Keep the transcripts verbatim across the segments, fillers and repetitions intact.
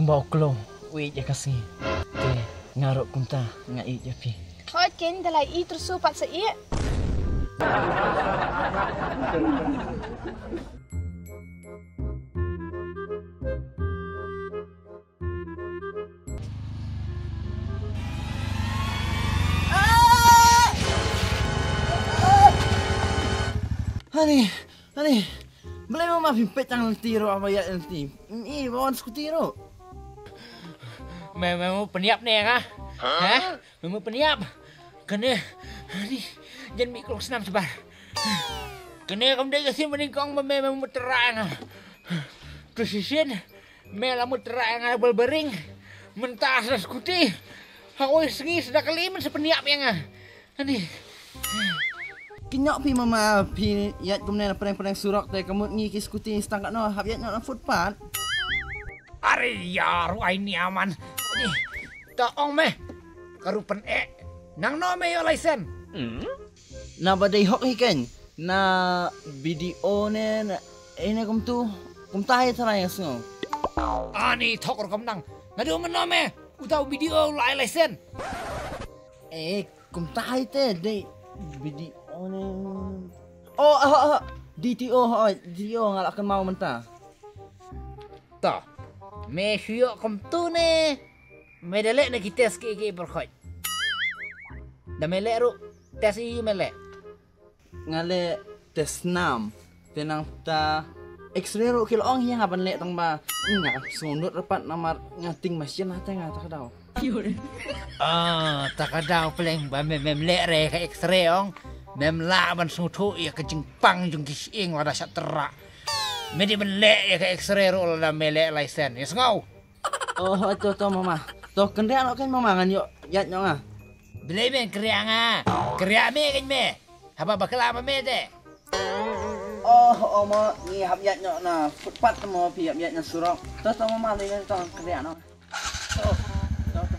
Ba u klo u ïeit ïa ka sngi. Te nga ruh kumta nga ïeit ïa phi. Hooid ken da la i tyrsu pat sa i. Honey, honey. Balei ma phi peit tang lynti ruh, ba ïa lynti. I ba wan skuti ruh. Me me mu pynïap ne nga. Ha? Me mu pynïap. Kane. Ni jan mi klong snam sebar. Kane kam dei ka sim ba nyngkong ba me me mu tyrra nga. Tu shisien. Me la mut rak ïa nga bel bering. Mynta sa skuti. Ha oi sngi sa da kali men sa pynïap ïa nga. Ani. Ki ñiuh phi mama phi ïaid kumne na pyreng pyreng surok te ka mut ngi ki skuti stang katno hap ïaid ñiuh na footpath. Are ïa ruh ai nia man. Ani. Ta ong me. Ka ruh pyneh. Nangno me ïoh license. Na ba dei hok hi ken. Na B D O ne na ine kumtu. Kumta hi tharai nga sngew. Ani thok rukom nang. Naduh mynno me uta u B D O u la ai license. Eh, kumta hi te dei B D O ne. Oh, oh, oh. D T O, oh, D T O nga la kynmaw mynta. To. Me shu ïoh kumtu ne. Me da leh na ki test ki ki pyrkhat. Da me leh ruh test i me leh. Nga leh test snam. Te nangta X-ray ruh ki la ong hi nga ban leh tang ba nga sngewnud rapat namar nga ting machine ha te nga ta ka daw. Ah, ta ka daw pleng ba mem mem leh re ka X-ray ong. Mem lah ban sngewthuh ïa ka jingpang jong ki shyieng lada sha tyrra. Me dei ban leh ïa ka X-ray ruh lada me leh license. Ïa sngew. Oh, to to mama. To kynriah noh kein mama ngan ïoh ïaid noh nga. Balei me kynriah nga? Kynriah me kein me. Haba bakla ma me te. Oh, oh ma ngi hap ïaid noh na footpath mo phi hap ïaid na surok. To to mama lei to kynriah noh. To to to.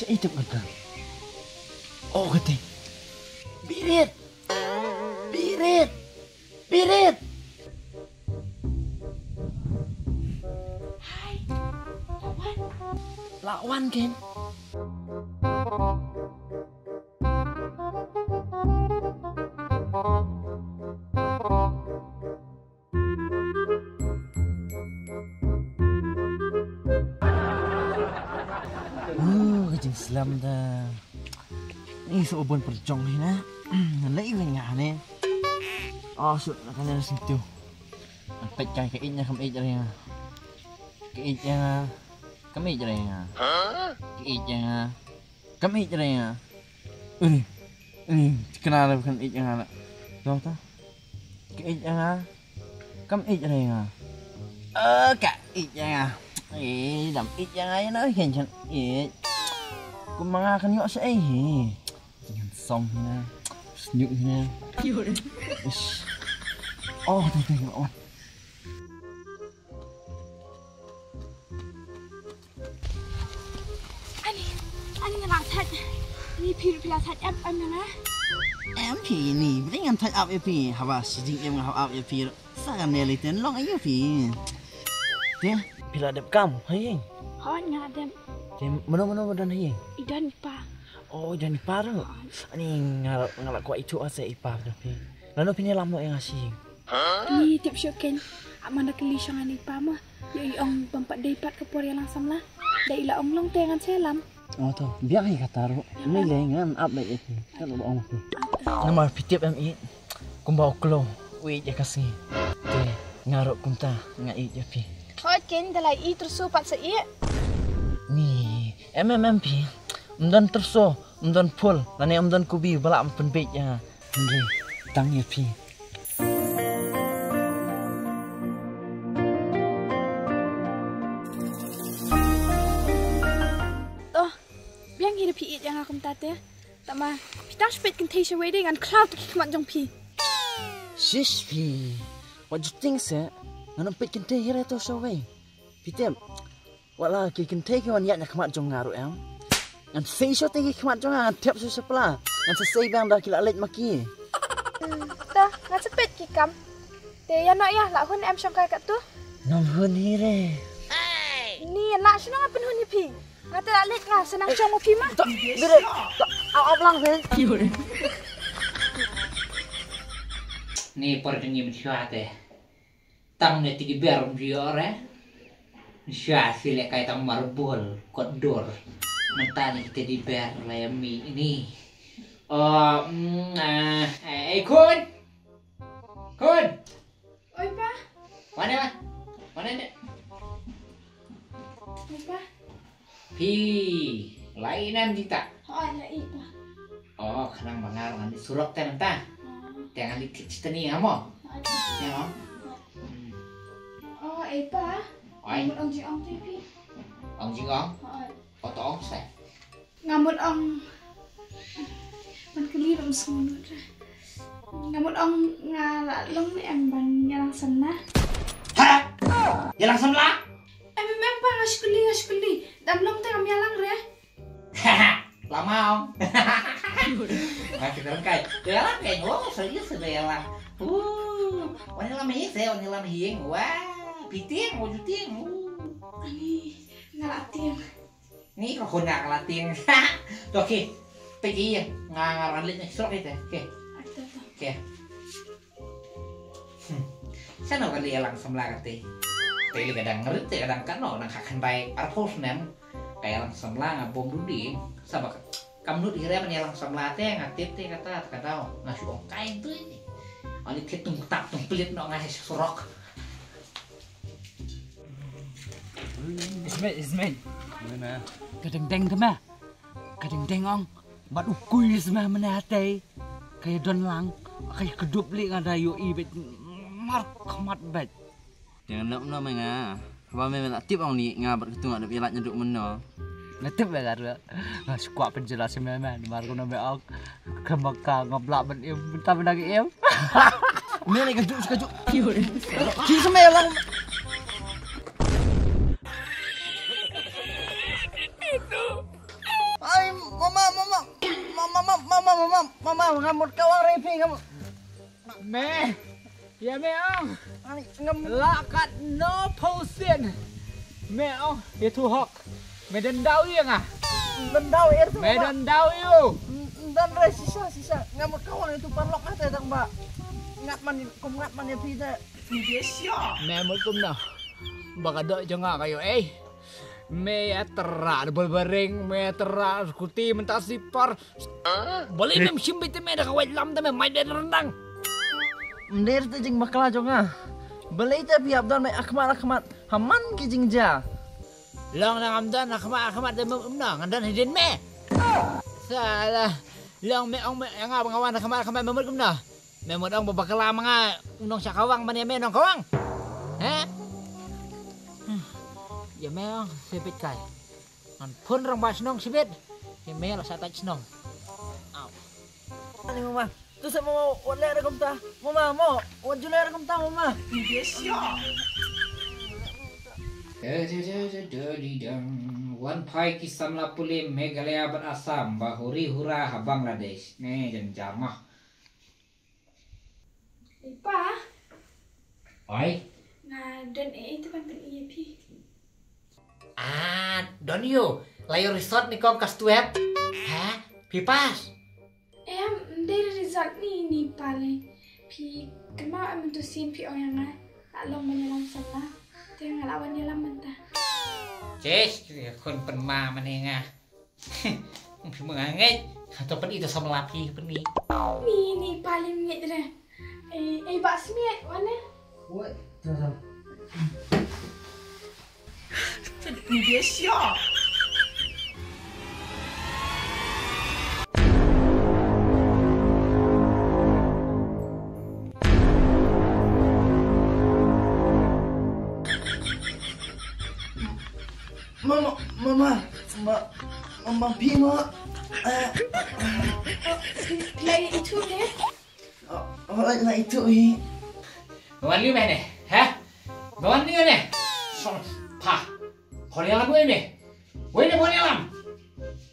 Sa itep kata. Oh kata. Birit. Birit. Birit. Hai. Lawan. Lawan ken. Uh, ka jingslem da. Ni sa u bun pyrjong hi na. Ngan leh i weng nga ne. Oh, sut na kane na sngewthuh. Ngan peit kai ka ïeit na kam ïeit ring. Ka ïeit ïa nga. Kam ïeit ring nga. Ka ïeit ïa nga. Kam ïeit ring nga. Uri. Uri. Kena da kan ïeit ïa nga. Dong ta. Ka ïeit ïa nga. Kam ïeit ring nga. Eh, ka ïeit ïa nga. Eh, dam ïeit ïa nga ïa na ken chan ïeit. Kum ma nga kan ïoh sa ei hi. Ngan song hi na. Snyuk hi na. Ish. Oh, teng teng. Ani, ani nga la thait. Ni phi ruh phi la thait ap em na. Em phi ni, bring ngam thait ap ïa phi. Haba sijing em nga hap ap ïa phi. Sa kan ne liten long ïa phi. Te, phi la dep kam, hai. Hoi nga dep. Te, mano mano madan hai. I don i pa. Oh, i don i pa ruh. Ani nga nga la kwah itu asa i pa ruh phi. Lano phi ne lam no ïa nga shi. Ni tip shuh ken. Amanda kali shong ani pa ma. Ïa i ong bam pat dei pat ka por ïa lang samla. Da i la ong long te ngan se lam. Oh to, biang hi kata ruh. Ni le ngan ap da ïa phi. Kan ba ong phi. Namar phi tip em i. Kumba u klo u ïeit ïa ka sngi. Te nga ruh kumta nga ïeit ïa phi. Hoi ken da la i tyrso pat sa i. Ni em em em phi. Ym don tyrso, ym don phul, lane ym don kubi ba lah pynbeit ïa nga. Hynrei tang ïa phi. To, biang hi da phi ïeit ïa nga kumta te. Tama phi tang shu peit kynthei shawei de ngan khlaw ta ki khmat jong phi. Shish phi. What you think se? Ngan ym peit kynthei hi re to shawei. Phi tip, wat la ki kynthei ki wan ïaid na khmat jong nga ruh em, ngan sei shuh te ki khmat jong nga, ngan thep shuh sha pla. Ngan sa sei biang da ki la leit ma ki. Ta, ngan sa peit ki kam. Te ïa noh ïa, la hun em shong kai katto? Ngam hun hi re. Ni la shano nga pynhun ïa phi. Nga te la leit, nga sa nang shong ma phi ma. Ta, dire, ta, ap, ap lang phi. Ni por dang ïa mynshuwa te. Tang ne teddy bear um ju ïoh re. Sha sile kai tang marbol kot dur. Mynta ni teddy bear la ïa mih ni. Oh, mm, ah, eh, eh, Khun. Khun. Oi, Pa. Mana, mana ne? Oi, Pa. Phi la ïeh nam jingtah? Hooid, la ïeh, Pa. Oh, khnang ba nga ruh ngan leit surok te mynta. Oh. Te ngan leit thied shatei nga mo. Hooid, Pa. Te mo. Hmm. Oh, eh, Pa. Oi. Nga mut ong jingong te phi. Ong jingong? Hooid. Oh, to ong sa. Nga mut ong. Ban kylli ruh sngewthuh. Nga mut ong nga la long ne em ban ïalang samla. Ha? Ïalang samla? Em, em, em, Pa, nga shu kylli, nga shu kylli. Dam long te ngam ïalang re. Lamau. Nga kyrkhu kai. Ïalang kai. Oh, serius ïalang. Uh, wan ïalam hi se, wan ïalam hi. Wah, phi tieng, oh, ju tieng. Uh. Ani, nga la tieng. Ni ka khun nga ka la tieng. To, okay. Peit ïa nga, nga ran leit na surok ïa te. Okay. Ata, ata. Okay. Hmm. Shano ka la ïalang samla kata? Te lei ka dang rit te ka dang katno, dang khyndai arphew snem. Ka ïalang samla nga bym dudi. Sa ba kam nud hi re ban ïalang samla te, nga tip te kata ka daw. Nga shu ong kai tu. Ani te tung tap tung pelit noh nga sha surok. Ismail, Ismail. Mana? Ka deng deng ka ma. Ka deng deng ong. Bad u kui sma mana hatei. Ka ïa don lang. Ka ïa kdup li nga da ïohi bad. Mar khmat bad. Jangan lok no me nga. Ba me la tip ong ni nga bad ka tu nga dep ïa lait nyaduk meno. Nga tip me nga ruh. Nga skwak pynjela sma me. Namar kumno me ong. Ka maka nga blah ban im. Mynta me nang im. Me ni ka juk, ka juk. Ki sma ïa lang. Ai, mama, mama. Mama, mama, mama, mama, mama, nga mut kawang re phi, nga mut. Me. Ïa me ong. Ai, ngam. La kat no phosin. Me ong, ïa tu hok. Me dendau ïa nga. Dendau ïa tu. Me dendau ïa. Dan re shisha, shisha. Nga mut kawang ïa tu paralok ate dang ba. Ngat man, kum ngat man ïa phi te. Me mut kumno. Ba ka doh jong nga ka ïoh, eh. Me ïa tyrra da bolbering, me ïa tyrra da skuti mynta slipar. Balei mem shim beit te me da ka wait lam te me mai da rendang. Mder te jingbakla jong nga. Balei te phi hap don mai akhmat akhmat. Ha man ki jingjia. Long nang am don akhmat akhmat te me kumno ngan don hadien me. Salah. Long me ong me ïa nga ba nga wan akhmat akhmat me mut kumno. Me mut ong ba bakla ma nga u nong shah kawang ban ïa me nong kawang. He? Ïa me ong shibit kai. Ngan phone rangbah shnong shibit. Ïa me la shah tait shnong. Au. Ani mama. Tu sa mama wat leh da kumta. Mama mo wat ju leh da kumta mama. Yes ya. Wan phai ki samla pule Meghalaya bad Assam ba huri hura ha Bangladesh. Ne jan jama. Ei pa. Oi. Nga don ei ei te ban pyni ïa phi. Ah, don ïoh. La ïoh result ne kong ka steward. Ha? Phi pass? Em, ym dei result ni ni pale. Phi kynmaw em mynta sien phi ong ïa nga. La long ban ïalam samla. Te nga la wan ïalam mynta. Ches, khun pynma mane nga. Phi ma nga ngeit. Hato pyni to samla phi pyni. Ni ni paling ngeit re. Eh, eh, Bah Smit, wan eh. Woi, to sam. Ni dia siap. Mama, mama, ma, mama, phi ma. Eh. Phi, phi itu deh. Oh, oh, la itu hi. Wan liu mene, ha? Don ni ne. Song pa. Phone ïalam wei ne. Wei ne phone ïalam.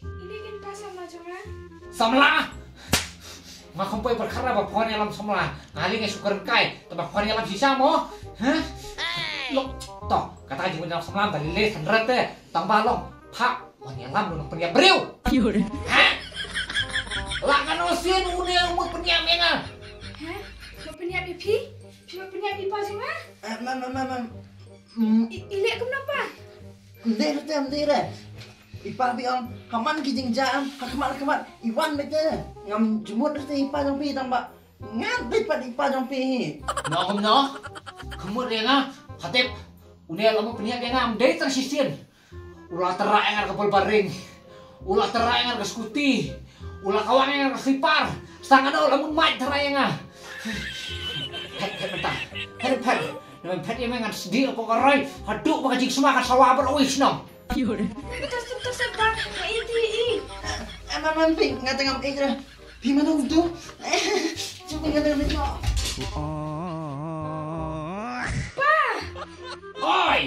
Ini kan pa samla jong nga. Samla. Nga khlem poi pyrkhat ba phone ïalam samla. Nga lei nga shu kren kai. Tang ba phone ïalam shisha mo. Hah? Lok to. Kata jingmut ïalam samla ba lei san rat te. Tang ba long. Pha. Phone ïalam u nongpynïap briew. Hah? La kano sien une u mut pynïap ïa nga. Hah? Mut pynïap ïa phi? Phi mut pynïap ïa i pa jong nga? Eh, mam, mam, mam, mam. I, i leh kumno pa? Ym dei rete, ym dei re. I pa phi ong, ha man ki jingjia, ha khmat, ha khmat, i wan beit te. Ngam jumut rete i pa jong phi tang ba. Ngan beit pat i pa jong phi. Kumno, kumno? Ka mut ïa nga, ha tip. Une la mut pynïap ïa nga, ym dei tang shisien. U la tyrwa ïa nga ka bol baring. U la tyrwa ïa nga ka scooty. U la kawang ïa nga ka slipar. Sa kano la mut mait tyrwa ïa nga. Phet, phet mynta. Phet, phet. Namar phet ïa me ngan sdieh ko ka roi. Haduh ba ka jingsma kan sawa bad oi shnong. Tos, tos, tos, ba. Ba iti i. Eh, man, man, phi, nga tang ngam ïeit re. Phi mano uto? Cuba nga tang ïeit. Pa! Oi!